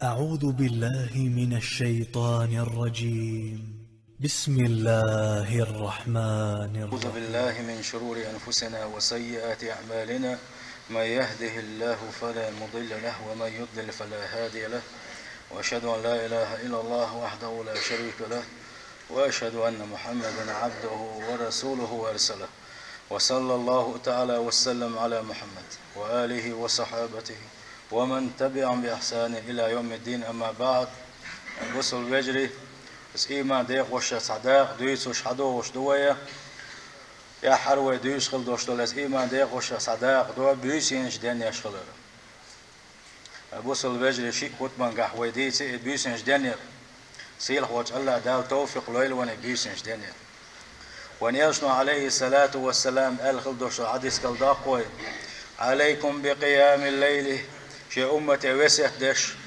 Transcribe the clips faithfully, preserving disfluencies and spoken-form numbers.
أعوذ بالله من الشيطان الرجيم. بسم الله الرحمن أعوذ الرحيم. بالله من شرور أنفسنا وسيئات أعمالنا. من يهده الله فلا مضل له ومن يضلل فلا هادي له. وأشهد أن لا إله إلا الله وحده لا شريك له. وأشهد أن محمدا عبده ورسوله أرسله. وصلى الله تعالى وسلم على محمد وآله وصحابته ومن تبعهم بإحسان إلى يوم الدين. أما بعد. Бусалба вежарий, из ийман декъашхо цхьа дакъа дуьйцуш хьадогӀуш ду вай. Яхьар вай дуьйцуш хила долуш долу из ийман декъашхо цхьа дакъа ду буьйсанаш денъеш хилар. Бусалба вежарий, шиъ хутбангахь вай дийци и буьйсанаш денъяр. Сийлахьчу АллахӀ Дала тавфикъ лойла вайна и буьйсанаш денъяр. Вайн элчано, Ӏалайхиссалату вассалам, аьлла хила долуш долу хьадис кхел доккху вай: «Ӏалайкум бикъиямил лайли», шен уммате весет деш,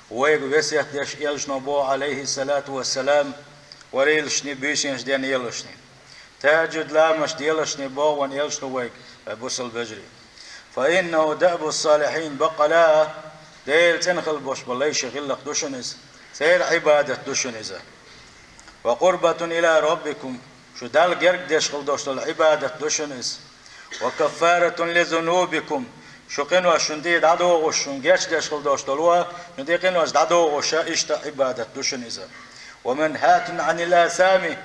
вайга весет деш, элчано боху, Ӏалайхиссалату вассалам, варийлашний буьйсанаш денъелашний. Тахьаджуд ламазаш делашний боху вайн элчано вайга, вай бусалба вежарий. «Фа иннаху даъбу салихьин», баккъала, Делан цӀена хила болуш болу лайшан гӀиллакх ду шуна иза. Церан Ӏибадат ду шуна иза. «Ва къурбатун ила роббикум», шу Далла герга деш хила долуш долу Ӏибадат ду шуна иза. «Ва каффаратун ли зунубикум», шу къинош шуна тӀе дӀадогӀуш, шуна гечдеш хила долуш долу, шуна тӀе къинош дӀадогӀуш, иштта Ӏибадат ду шуна иза. «Ва манхатун Ӏанил асами»,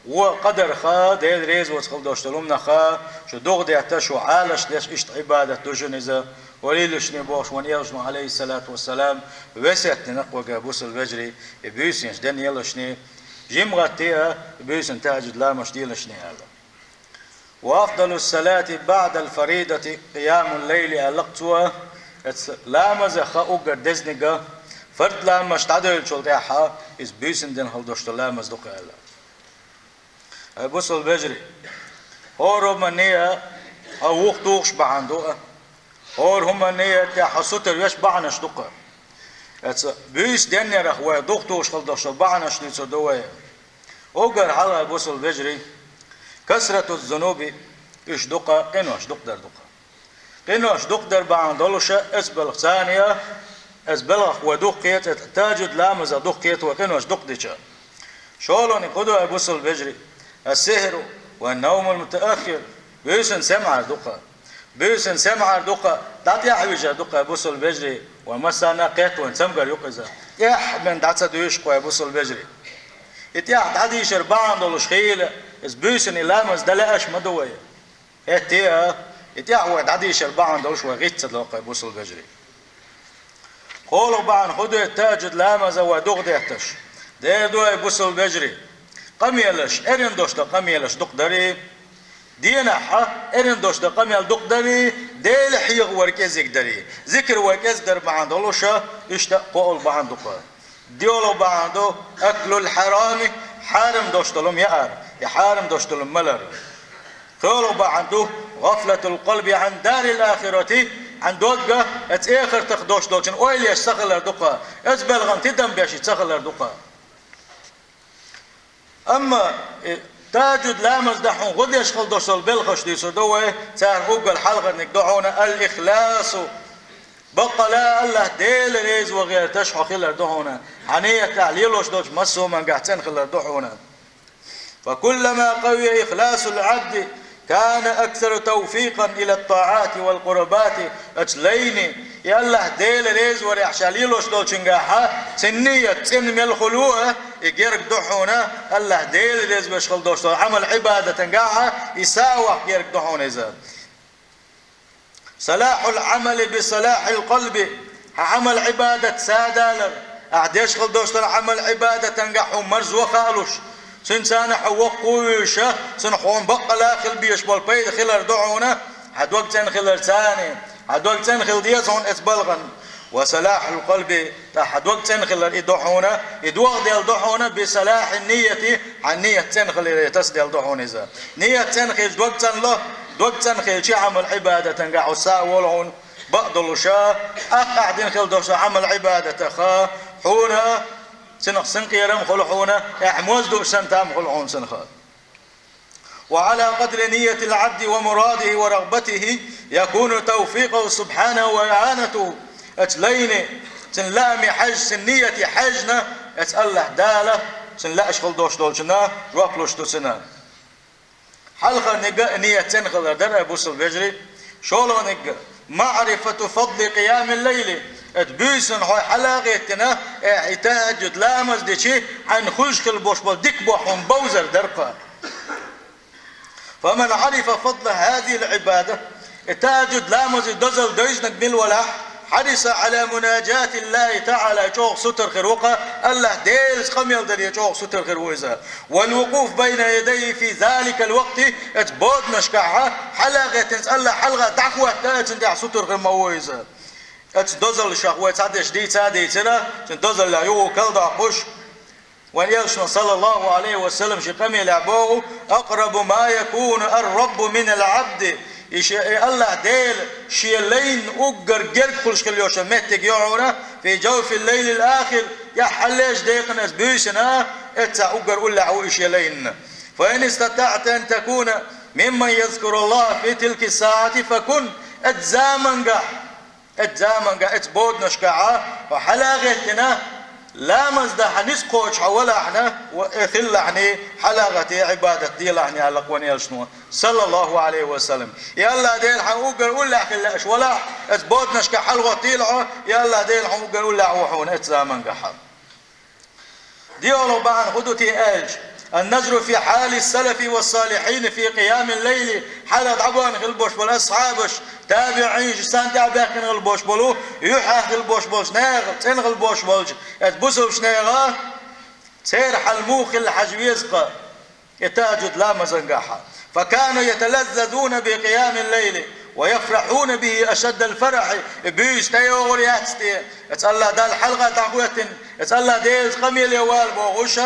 вон къадарха, Дела реза воцу хила долуш долу хӀуманах шу дугӀу детта, шу Ӏалаш деш, иштта Ӏибадат ду шуна иза. Варийлашний бохуш вайн элчано, Ӏалайхиссалату вассалам, весет дина кху вайга, бусалба вежарий, и буьйсанаш денъелашний, жимгӀатте а и буьйсанна тахьаджуд ламазаш делашний аьлла. «Ва афдалу салати баъдал фаридати къиямул лайли», аьлла цо, эцу ламазах уггар дезнига, фард ламазаш дӀадевллачул тӀаьхьа, иза буьйсанна дина хила долуш долу ламаз ду-кх аьлла. Ай бусалба вежарий, хӀора хӀуманна а хьо вухатухуш бахьана ду а, хӀора хӀуманна а тӀехь хьо сутара веш бахьанаш ду-кх. Эцу буьйса денъярах вай духатухуш хила долуш долу бахьанаш дуьйцур ду вай. Уггар хьалха, бусалба вежарий, касрату зунуби, уьш ду-кх, къинош дукха дар ду-кх. Къинош дукха дар бахьана долуша, эцу белхах царна а, эцу белхах вай дукха кхета, эцу тахьаджуд ламазах дукха кхета вай къинош дукха дича. ШолгӀаниг хӀун ду, ай бусалба вежарий? Ас-сихьру ва навмул мутааххир, буьйсанна сема-Ӏар ду-кх. Буьйсанна сема-Ӏар ду-кх, дӀатӀехьавижар ду-кх, ай бусалба вежарий, вайн массарна а кхетта, вайн цамгар ю-кх иза. ТӀехь бен дӀа ца дуьйшу-кх вай, бусалба вежарий. И тӀехь дӀадийшар бахьана долуш хила, иза буьйсанна и ламаз дан лаьаш ма ду вай. ХӀетте а, и тӀехь вай дӀадийшар бахьана долуш вай гӀиц ца до-кх, ай бусалба вежарий. КхоалгӀа бахьана хӀун ду, тахьаджуд ламазах вай дугӀу детташ? Дера ду, ай бусалба вежарий, къамелаш, эрна долуш долу къамелаш дукха дарий, дийнахь а эрна долуш долу къамел дукха дарий, Дела хьехавар кӀезиг дарий. Зикр вай кӀезиг дар бахьана долуша, иштта кхоалгӀа бахьана ду-кх. ДоьалгӀа бахьана ду аклул хьарами, хьарам долуш долу хӀума яар, и хьарам долуш долу хӀума малар. КхоалгӀа бахьана ду гӀафлатул къалби Ӏан дарил ахирати, хьан дог а эцу эхартах долуш долчун ойла еш ца хилар ду-кх, эцу белхана тидам беш ца хилар ду-кх. Амма, э, тахьаджуд ламаз дахьа хӀун гӀо деш хила долуш долу белхаш дуьйцур ду вай, царах уггар хьалхарниг ду хьуна ал-ихласу. Баккъала АллахӀ Дела реза ван гӀерташ хьо хилар ду хьуна, хьан нийят тӀехь лелош долчу массо а хӀумангахь цӀена хилар ду хьуна. Фа куллама къавия ихласул Ӏабди, кана аксару тавфикъан ила ттаӀати вал къурбати, ач лайни, и АллахӀ Дела реза варехь ша лелош долчунгахьа, цуьнан нийят цӀена мел хуьлу а, и герга ду хьуна, АллахӀ Дела реза веш хила долуш долу Ӏамал-Ӏибадатангахьа, и сов ваккха герга ду хьуна иза. Салахьул Ӏамали би салахьил къалби, хьан Ӏамал-Ӏибадат садалар, ахь деш хила долуш долу Ӏамал-Ӏибадатангахь хьуна марзо хаалуш, цуьнца хьо воккхавуьйша, цунах хьуна баккъала хила безаш болу пайда хилар ду хьуна, хьан дог цӀена хилар царна, хьан дог цӀена хила деза хьуна эцу балгӀан. Ва салахьул къалби, тӀаккха хьан дог цӀена хилар и ду хьуна, и догӀа делла ду хьуна, би салахьин нийяти, хьан нийят цӀена хиларе тасаделла ду хьуна иза. Нийят цӀена хилча дог цӀанло, дог цӀена хилча Ӏамал-Ӏибадатангахь хьо сов волу хьуна, бакъдолуша, ахь дина хила долуш долу Ӏамал-Ӏибадатаха, хьуна цунах синкъерам хуьлу хьуна, ахь моз дууш санна там хуьлу хьуна цунах. Ва Ӏала къадри нийятил Ӏабди ва мурадихи ва рагӀбатихи якуну тавфикъуху субхьанаху ва иӀанатуху. Оцу лайне, цуьнан лааме хьаьжжа, цуьнан нийяте хьаьжжина, оцу АллахӀ Дала цуьнан лаьаш хила долуш долчунна жоп луш ду цунна. Хьалхарниг а нийят цӀена хилар дара, ай бусалба вежарий. ШолгӀаниг а: маӀрифату фадли къиямил лайли. Оцу буьйсанна хьо хьала а гӀеттина, э, и тахӀаджуд ламаз дичи, хьайна хуьлуш хила болуш болу дика бохь хьуна бовзар дара кху. فمن عرف فضل هذه العبادة, и тахӀаджуд ламазан дозалла девзинарг мила валахь, حرص على مناجاة الله تعالى, чӀогӀа сутара хир ву кху, АллахӀ Делаца къамел даре чӀогӀа сутара хир ву иза. والوقوف بين يديه في ذلك الوقت, оцу боданашкахь хьала а гӀеттина, АллахӀ хьалха дӀахӀотта, оцунна тӀехь сутара хир ма ву иза. Оцу дозаллашах вай цхьадерш дийца а дийцира, цуьнан дозаллех юха карладоккхуш. Вайн Элчано, саллаллаху алейхи ва саллям, шен къамелехь боху: «Акърабу ма якуну ар-раббу минал абди». И ше-, и АллахӀ Дела шен лайна уггар герга хуьлуш хила йолуш йолу меттиг ю хьуна, «фи джавфил лайлил ахир», тӀаьххьара лежа декъана, оцу буьйсанна, эццахь уггар уллехь ву и шен лайна. «Фа ин истатаъта ан такуна мимман язкуруллаха фи тилка ссаати факун», оцу замангахь, оцу замангахь, оцу боданашкахь хьо хьала а гӀеттина, ламаз дан хьан ницкъ кхочуш хьо валахьна, ва-, э, хилалахьний, хьала а гӀатий, Ӏибадат делахьний, аьлла кху вайн Элчано, саллаллаху алейхи ва саллям. И АллахӀ Дела хьан уггар уллехь хила лаьаш валахь, оцу боданашкахь хьалагӀоттийла хьо, и АллахӀ Дела хьан уггар уллехь ву хьуна оцу замангахь. ДиъалгӀа бахьана хӀун ду те аьлча, ан-назру фи хьали ссалафи ва ссалихьина фи къиямил лайли, хьалха дӀабахана хила болуш болу асхьабаш, табиӀинаш, царна тӀаьхьа баьхкина хила болуш болу, юьххьехь хила болуш болчу нехан, цӀена хила болуш болчу, оцу бусалбачу нехан, церан хьал муха хилла хьажа веза кху. И тахӀаджуд ламазангахь. «Факану яталаззазуна би къиямил лайли ва яфрахьуна бихи ашаддал фарахьи». И буьйса тӀейогӀур яц те, оцу АллахӀ Далла хьалха дӀахӀоьттина, оцу АллахӀ Делаца къамеле вала бохуш,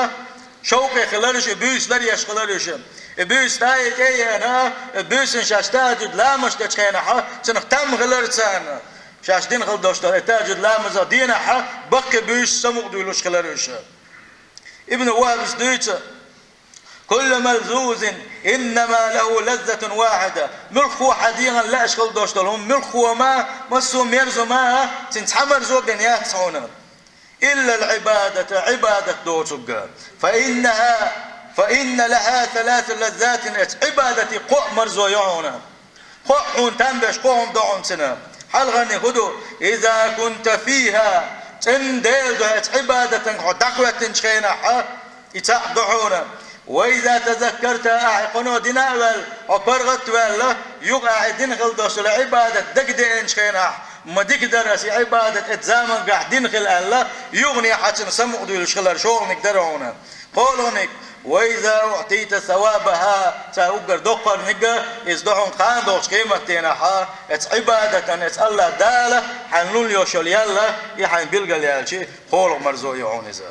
шовкъе хиларш, и буьйса ларъеш хиларш. И буьйса тӀе а тӀе а еана, и буьйсанна шаьш тахӀаджуд ламазаш дечу хенахь, цунах там хилар царна. Шаьш дина хила долуш долу и тахӀаджуд ламазах денахь, баккхий буьйсанна самукъадуьйлуш хиларш. Ибн Вахьабис дуьйцу: «Куллу малзузин иннама лаху лаззатун вахьида». Муьлххо хьан дегӀан лаьаш хила долуш долу хӀума, муьлххо ма, массо а мерза ма, цуьнан цхьа марзо бен яц хьуна. «Иллал Ӏибадата», Ӏибадат доцург. «Фа иннаха, фа инна лаха саласу лаззатин», оцу Ӏибадате кхоъ марзо ю хьуна. Кхоъ хьуна там беш, кхо хӀума ду хьуна цуьнан. Хьалхарниг хӀун ду? «Иза кунта фиха», цӀена Делан дуьхьа оцу Ӏибадатан хьо дӀахӀоьттинчу хенахь, и цхьаъ ду хьуна. «Ва иза тазаккарта», ахьа кхуьно дина а ваьлла, хьо паргӀат а ваьлла, юха ахьа дина хила долуш долу Ӏибадат дагадеанчу хенахь, ма дика дара аса и Ӏибадат оцу замангахь дина хила аьлла, юхане хьан цуьнан самукъадуьйлуш хилар шолгӀаниг дара хьуна. КхоалгӀаниг: «Ва иза уътийта савабаха», цара уггар доккхарниг а, иза ду хьуна кхана долчу къематдийнахь, оцу Ӏибадатан, оцу АллахӀ Дала хьайна луш йолуш йолу ял, и хьайна билгалъяьлча, кхоалгӀа марзо ю хьуна иза.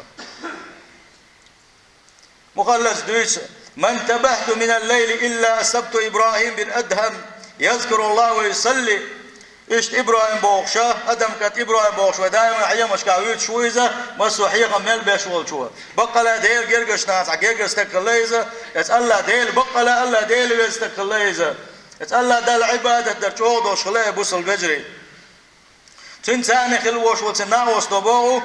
Мухаллас дуьйцу: «Ма нтабахьту минал лайли илла асабту Ибрахим бин Адхам язкуруллаха ва юсалли». Иштта ИбрахӀим бохуш, Адам кӀант ИбрахӀим бохуш, вай даиман хьехамашкахь вуьйцуш ву иза, массо а хьехам мел беш волчо. Баккъала Делан гергарчу нахаца гергара стаг хилла иза, оцу АллахӀ Дела, баккъала АллахӀ Дела веза стаг хилла иза. Оцу АллахӀ Далла Ӏибадат дар чӀогӀа долуш хилла, ай бусалба вежарий. Цуьнан царна хилла волуш волу цуьнан накъосто боху,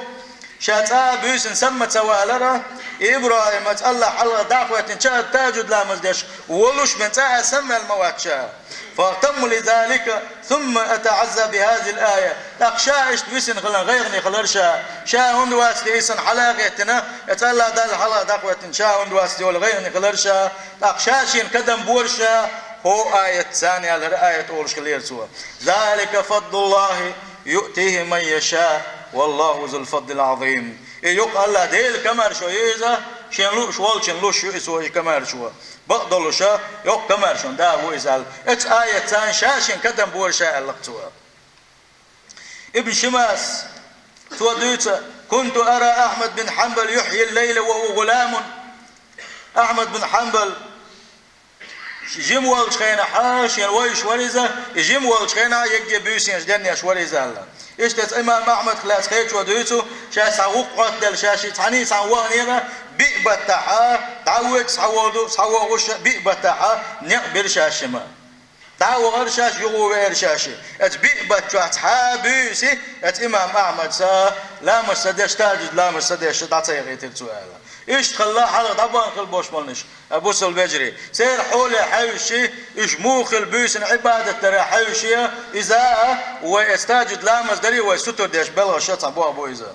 ша цкъа а буьйсанна сама ца валара, и ИбрахӀим оцу АллахӀ хьалха дӀа а хӀоьттина, ша тахӀаджуд ламаз деш волуш бен цкъа а самаваьлла ма вац ша. «Фагьтамму лизалика, сумма атаӀазза бихазил ая». ТӀаккха ша иштта висина хиларна гӀайгӀане хилара ша. Ша хӀунда вац те и сан хьала а гӀеттина, оцу АллахӀ Далла хьалха дӀа а хӀоьттина, ша хӀунда вац те йолу гӀайгӀане хилара ша. ТӀаккха ша шена кадам бора ша, хӀо аят царна яьллара аят олуш хилера цо. «Залика фадлуллахи юътихи ман яша, валлаху зул фадлил азим». И юкъа АллахӀ Делан комаьршо ю иза, шен лууш волчун луш ю и цо и комаьршо. Бакъдолуша, юкъа комаьршон да ву иза аьлла. Оцу аят царна ша шен кадам бора ша аьлла цо. Ибн Шимас, цо дуьйцу: «Кунту ара Ахьмад бин Хьанбал юхьйил лайла ва хува гӀуламун». Ахьмад бин Хьанбал жима волчу хенахь, шен вайш вара иза, и жима волчу хенахь егге буьйсанаш денъеш вара иза аьлла. Иштта иза имам Ахьмадах лаьцна кхечо дуьйцу, ша цхьа гӀуллакх Ӏоттаделла, ша шиъ цхьаьний цхьаьна ваханера, биъ баттахь, дӀавоьду, схьаводу, схьавогӀуш, биъ баттахь некъ бира ша шима. ДӀа а вахара шаьш, юха а веара шаьш. Эцу биъ бутт чохь цхьа а буьйса, эцу имам Ахьмада ламаз ца деш, тахӀажжуд ламаз ца деш, дӀа ца яхийтира цо аьлла. Иштта хилла хьалха дӀабахана хилла болуш болнаш, а, бусалба вежарий. Церан хьоле хьаьвсича, уьш муха хилла буьйсанна Ӏибадат дара хьаьвсича, иза а, вай эцу тахӀажжуд ламаз дарий, вай сутара деш белхаш а цхьа боху бу иза.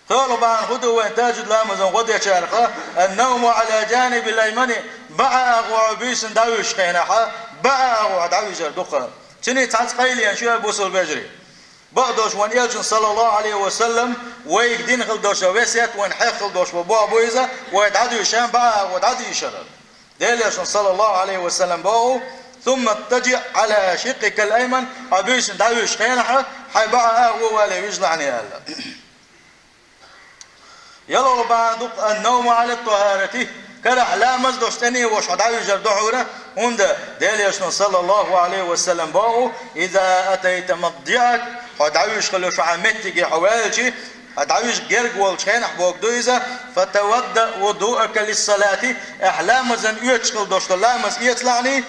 КхоалгӀа бахьана хӀун ду вайн тахӀажжуд ламазан гӀо дечарах? Ан-навму Ӏала жанибил аймани, бӀе агӀор хьо буьйсанна дӀавуьжучу хенахь, бӀе агӀор хьо дӀавуьжар ду-кх. Цуьнан цхьацца къайленаш ю, бусалба вежарий. Бакъдолуш вайн элчано, саллаллаху Ӏалайхи ва саллам, вайга дина хилла долуш весет, вайна хьеха хилла долуш боху бу иза, вай дӀадуьйшучу хенахь бӀе агӀор дӀадийшар. Делан элчано, саллаллаху Ӏалайхи ва саллам, боху: «Сумма иттаджиӀ Ӏала шиккикал айман», хьо буьйсанна дӀавуьжучу хенахь, хьайн бӀе агӀор вале вижалахь аьлла. ЯлхолгӀа бахьана ду-кх ан-навму Ӏала тӀахарати, карахь ламаз долуш цӀена волуш хьо дӀавуьжар ду хьуна, хӀунда Делан элчано, саллаллаху Ӏалайхи ва саллам, боху: «Иза атайта мадджиӀак», хьо дӀавуьжуш хилла йолчу хьайн меттиге хьо ваьлча, хьо дӀавуьжу герга волчу хенахь боху ду иза, «фатаваддаъ вудуъака лиссалати», ахь ламазан оьцуш хилла долуш долу ламаз эцалахь,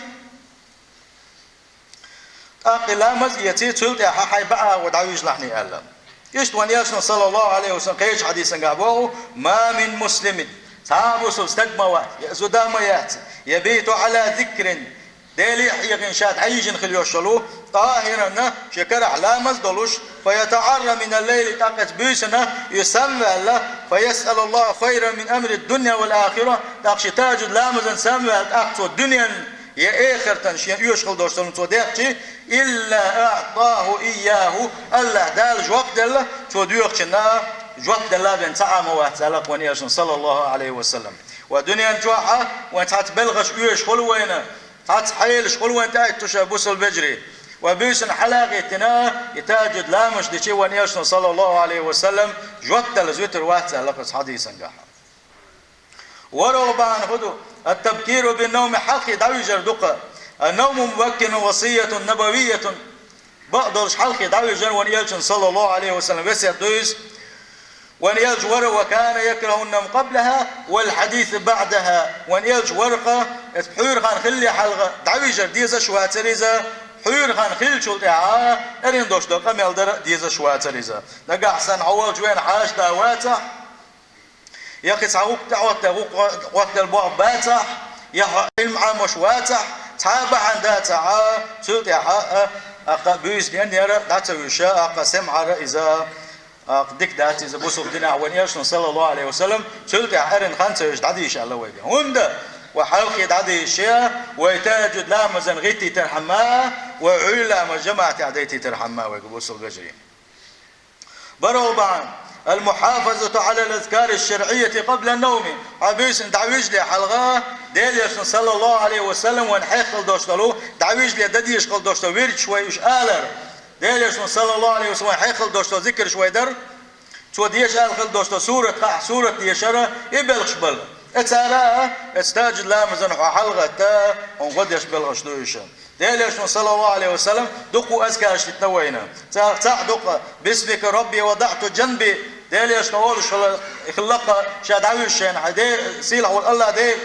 тӀаккха и ламаз эций, цул тӀаьхьа хьайн бӀе агӀор дӀавижалахь аьлла. Иштта вайн элчано, саллаллаху Ӏалайхи ва саллам, кхечу хьадисангахь боху: «Ма мин муслимин», цхьа а бусалба стаг ма вац, я зуда ма яц, «ябиту Ӏала зикрин», Деле а хьехийна ша дӀайижина хилла йолуш йолу, тӀахӀиран, шен карахь ламаз долуш, «фа ятаӀарра минал лайли», тӀаккха эцу буьйсанна и самаваьлла, «фа ясъалаллаха хайран мин амри дунья вал ахира», тӀаккха шен тахӀажжуд ламазан самаваьлла, тӀаккха цо дуьненан я эхартан шен оьшуш хилла долуш долу цо дехчи, «илла аӀтаху ийяху», АллахӀ Дала жоп делла, цо доьхучунна жоп делла бен цхьа а ма вац аьлла вайн элчано, саллаллаху Ӏалайхи ва саллам. Вайн дуьнен чохь а вайн цхьацца белхаш оьшуш хуьлу вайна, цхьацца хьелаш хуьлу вайн тӀаьхьа туьйсуш, бусалба вежарий. Вай буьйсанна хьала а гӀиттина, и тахӀажжуд ламаз дичи вайн элчано, саллаллаху Ӏалайхи ва саллам, жоп далаза вуьтур вац аьлла кху хьадисангахь. ВорхӀалгӀа бахьана хӀун ду? Ат-табкиру бин-навми, хьалххе дӀавижар ду-кх. Ан-навму мубаккирун васиятун набавиятун. Бакъдолуш хьалххе дӀавижар вайн элчано, саллаллаху Ӏалайхи ва саллам, весет ду иза. Вайн элча вара: «Ва кана якраху ан-навма къаблаха вал хьадиса баӀдаха». Вайн элча вара-кх, эцу пхьуьйра хан хиллале хьалха дӀавижар дезаш вацара иза, пхьуьйра хан хиллачул тӀаьхьа эрна долуш долу къамел дар а дезаш вацара иза. Нагахь санна хьо волчу вайна хьаша да вацахь, я кхин цхьа гӀуллакх тӀехӀоттаде, гӀуллакх хӀоттаделла болх бацахь, я хьо Ӏилма Ӏамош вацахь, цхьа а бахьана дацахь, цул тӀаьхьа а, аккха буьйса денъяр а дӀа ца вуьжуш, аккха самавар а иза, аккха дика дац иза бусалба динехь, вайн элчано, саллаллаху Ӏалайхи ва саллам, цул тӀаьхьа эрна хан ца вуьжуш дӀадийша аьлла вайга. ХӀунда вай хьалххе дӀадийша, вай тахӀажжуд ламазан гӀиттийтархьама, вай Ӏуьйра ламаз жамаӀатехь дайтийтархьама вайга, бусалба вежарий. БархӀалгӀа бахьана: «Ал-мухьафазату Ӏалал азкари шарӀийяти къабла ан-навми». Хьо буьйсанна дӀавижале хьалха, Делан элчано, саллаллаху Ӏалайхи ва саллам, вайна хьеха хилла долуш долу, дӀавижале дан дезаш хилла долуш долу вирдаш вай уьш алар. Делан элчано, саллаллаху Ӏалайхи ва саллам, вайна хьеха хилла долуш долу зикарш вай дар. Цо деша аьлла хилла долуш долу сурат хаахь, сурат дешар, и белхаш бала. Э, цара а, эцу тахӀажжуд ламазан хьо хьалагӀатта, хьуна гӀо деш белхаш ду уьш. Делан элчано, саллаллаху Ӏалайхи ва саллам, дуккха а азкарш дитина вайна. Царах цхьаъ ду-кх: «Бисмика Рабби вадаӀту жанби». Делан элчано олуш хилла-кх ша дӀавуьжучу хенахь: «Хьайн Де-, сийлахь волу АллахӀ Дела,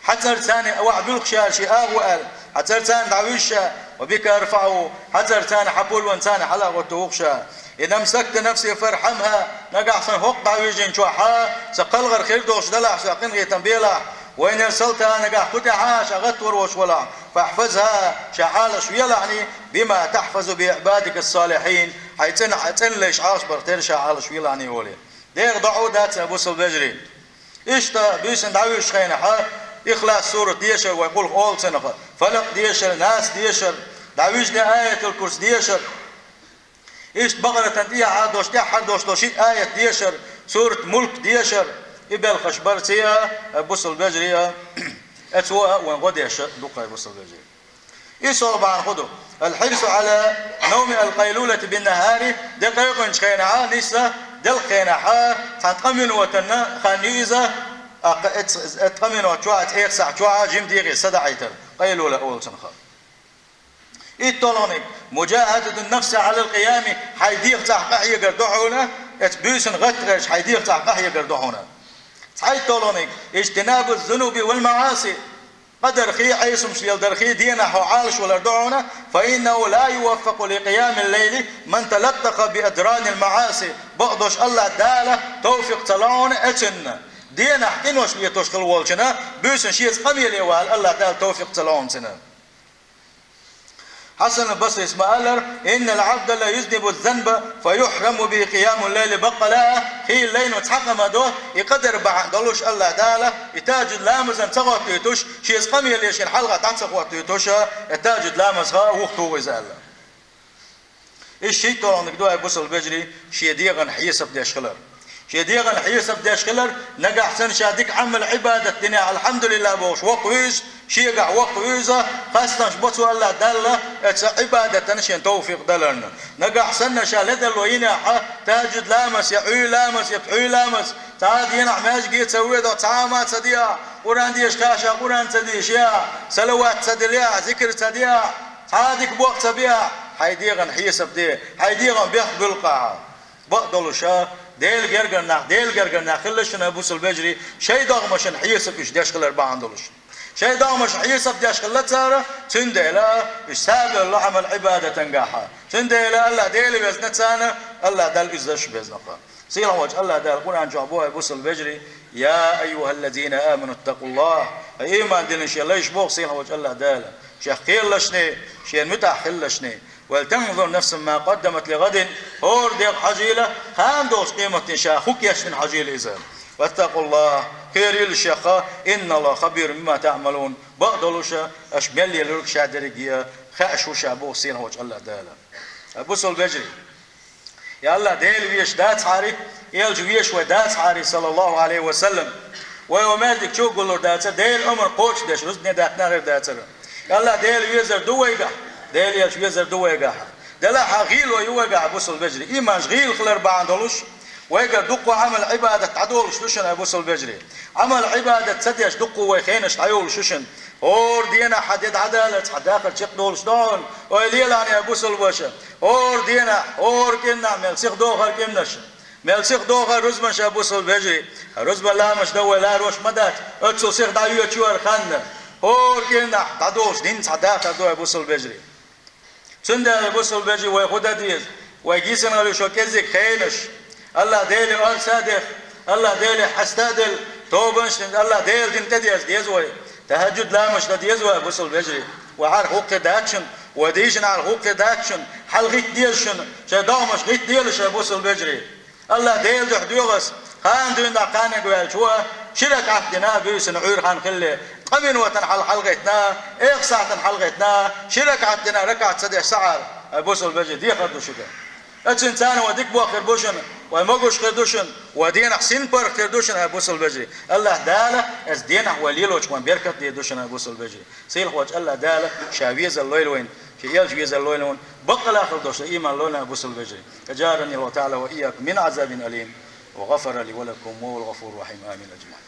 хьан цӀарца вахь буьлху ша шен агӀо», аьлла, хьан цӀарца дӀавуьжу ша, «ва бика арфаӀу», хьан цӀарца, хьан пулванца хьала а гӀоттаву-кх ша. «Ин амсакта нафси фархьамха», нагахь сан хӀокху дӀавижинчохь сан кхалхар хир долуш далахь, сан къинхетам белахь, «ва ин арсалтха», нагахь кху тӀехь ша гӀаттор волуш валахь, «фахьфазха», ша Ӏалаш велахьний, «бима тахьфазу би Ӏибадика ас-салихьин», хьайн цӀена-, цӀена лайш Ӏалаш барх тера ша Ӏалаш велахьний олий. ДегӀан доӀа дац, бусалба вежарий. Иштта буьйсанна дӀавуьжучу хенахь, Ихлас сурат дешар вай гӀуллакх олу цунах, Фалакъ дешар, Нас дешар, дӀавижале Аятул Курс дешар. Иштта Бакъаратан тӀехьа долуш, тӀаьххьара долуш долу шиъ аят дешар, сурат Мулк дешар, и белхаш бар церан, бусалба вежарий, эцо а вайн гӀо деш ду-кх, бусалба вежарий. ИссолгӀа бахьана хӀун ду? Ал-хьирсу Ӏала навми ал-къайлулати бин-нахьари, де кхайкхинчу хенахь, нисса делкъа хенахь, цхьана ткъа минотанна хан ю иза, аккха эц-, эц-, ткъа минот чохь, эцу эх сахьт чохь жима дегӀе садаӀийтар, къайлула олу цунах. ИтталгӀаниг, муджахьадатун-нафси Ӏалал къиями, хьайн дегӀ цӀахь къахьегар ду хьуна, эцу буьйсанна гӀатта гӀерташ хьайн дегӀ цӀахь къахьегар ду хьуна. ЦхьайтталгӀаниг, ижтинабуз-зунуби вал-маӀаси, къа дархий, Ӏесамаш леладархий, денахь хьо Ӏалашвалар ду хьуна, فإنه لا يوفق لقيام الليل من تلطخ بأدران المعاصي. Бакъдолуш АллахӀ Дала товфикъ ца ло хьуна оцунна. Денахь къинош летош хилла волчунна, буьйсанна шеца къамеле вала АллахӀ Дала товфикъ ца ло хьуна цунна. Хьасан Басрис ма-аллара: إن العبد ليذنب الذنب فيحرم به قيام الليل. Баккъала а, хийла лайно цхьа къа ма до, и къа дар бахьана долуш АллахӀ Дала, и тахӀажуд ламазана ца хӀоттуьйтуш, шеца къамеле шена хьалха дӀа ца хӀоттуьйтуш, и тахӀажуд ламазах вухатуху иза аьлла. Иза шийтталгӀаниг ду, хӀай бусалба вежарий, шен дегӀан хьесап деш хилар. Шен дегӀан хьесап деш хилар, нагахь санна ша дика Ӏамал-Ӏибадат динехь, алхьамдулиллахӀ бохуш, воккхавуьйзу, шегахь воккхавуьйзу, хастамаш бо цо АллахӀ Далла, оцу Ӏибадатана шена товфикъ даларна. Нагахь санна ша ледарло йинехь, тахӀажуд ламаз я, Ӏуьйра ламаз я, пхьуьйра ламаз, цхьа а денахь маьждиге ца воьду, цхьа а ма ца де, Къуръан деша кхаьчча Къуръан ца дешахь, салават ца делахь, зикр ца дехь, цхьа а дика боккха ца бехь, хьайн дегӀан хьесап де, хьайн дегӀан бехк буьллу-кх ахьа. Бакъдолуш а, Делан гергара нах, Делан гергара нах хилла шуна, бусалба вежарий, шайн догӀмашна хьесап уьш деш хилар бахьана долуш. Шайн догӀмашна хьесап деш хилла цара, цундела уьш сагӀа а ло Ӏамал-Ӏибадатан гахьа. Цундела АллахӀ Дела везна царна, АллахӀ Далла уьззаш безна-кх. Сийлахь волчу АллахӀ Дала Къуръан чохь боху, хӀай бусалба вежарий: يا أيها الذين آمنوا اتقوا الله. Хьо ийман диллина шен лайш боху сийлахь волчу АллахӀ Дала, шех кхералашний, шена муьтӀахь хилалашний. ولتنظر نفس ما قدمت لغد. ХӀора дегӀ хьажийла, кхана долчу къематдийнахь ша хӀун кечдина хьажийла иза. واتقوا الله. Кхерийла шех, إن الله خبير بما تعملون. Бакъдолуш а, аша мел лелориг ша дерриге а хууш ву ша боху сийлахь волчу АллахӀ Дала. Хьай бусалба вежарий, я АллахӀ, Дела везаш дацахьара, элча везаш вай дацахьара, саллаллахӀу Ӏалайхи ва саллам, вай маьждиг чу а гуллур дацара, Делан омра кхочушдеш рузбане даьхна хир дацара. Я АллахӀ, Дела везар ду вайгахь, Делан элча везар ду вайгахь. Делахь а гӀийла ю вайгахь, бусалба вежарий, ийманаш гӀийла хилар бахьана долуш, вайгара дуккха а Ӏамал-Ӏибадат дӀадолуш ду шуна, хӀай бусалба вежарий. Ӏамал-Ӏибадат ца деш дуккха а вай хенаш дӀайолуш ю шуна. ХӀора денахь хьан де дӀадалар цхьа дахар чекхдолуш ду хьуна, ой, лелахь, хӀай бусалба ваша. ХӀора денахь, хӀора кӀирнахь мел сихдохура кӀирнаш, мел сихдохура рузбанаш, хӀай бусалба вежарий. Рузбан ламазаш дан вай ларош ма дац, оццул сиха дӀайоьдуш ю хӀара хан. ХӀора кӀирнахь дӀадолуш дина цхьа дахар ду, хӀай бусалба вежарий. Цундела, бусалба вежарий, вай хӀун дан деза? Вай гисина гӀалуьшо кӀезиг хенаш, АллахӀ Деле орца а деха, АллахӀ Деле хьаста а делла, тобанаш дина, АллахӀ Делан дин тӀедерза деза вай. ТахӀажуд ламазаш дан деза вай, бусалба вежарий. Вай хьалха хӀуъа хир дац шуна, вай дийшина хьалха хӀуъа хир дац шуна, хьалхӀитта деза шуна, шайн догӀмаш хӀитта делаш, хӀай бусалба вежарий. АллахӀ Делан дуьхьа доьху ас, кхана дуьйна дӀа кханиг ваьлча ву, ши ракаӀат дина а буьйсанна Ӏуьйра хан хилале, къамелатана хьалха хьалагӀеттина а, экха сахьтана хьалагӀеттина а, ши ракаӀат дина а ракаӀат ца деш схьаара, хӀай бусалба вежарий, дехар ду шуьга. Оцуьнца царна вай дика боху хир бу шуна, вай могуш хир ду шуна, вай денахь синпаргӀат хир ду шуна, хӀай бусалба вежарий. АллахӀ Дала оцу денахь вай лелочух вайн беркат дийр ду шуна, хӀай бусалба вежарий. Сийлахь волчу АллахӀ Дала Ша везар лойла вайна, Шен элча везар лойла вайна, баккъала а хила долуш сан ийман лойла, бусалба вежарий. أجارني الله تعالى وإياكم من عذاب أليم وغفر لي ولكم وهو الغفور الرحيم. آمين أجمعين.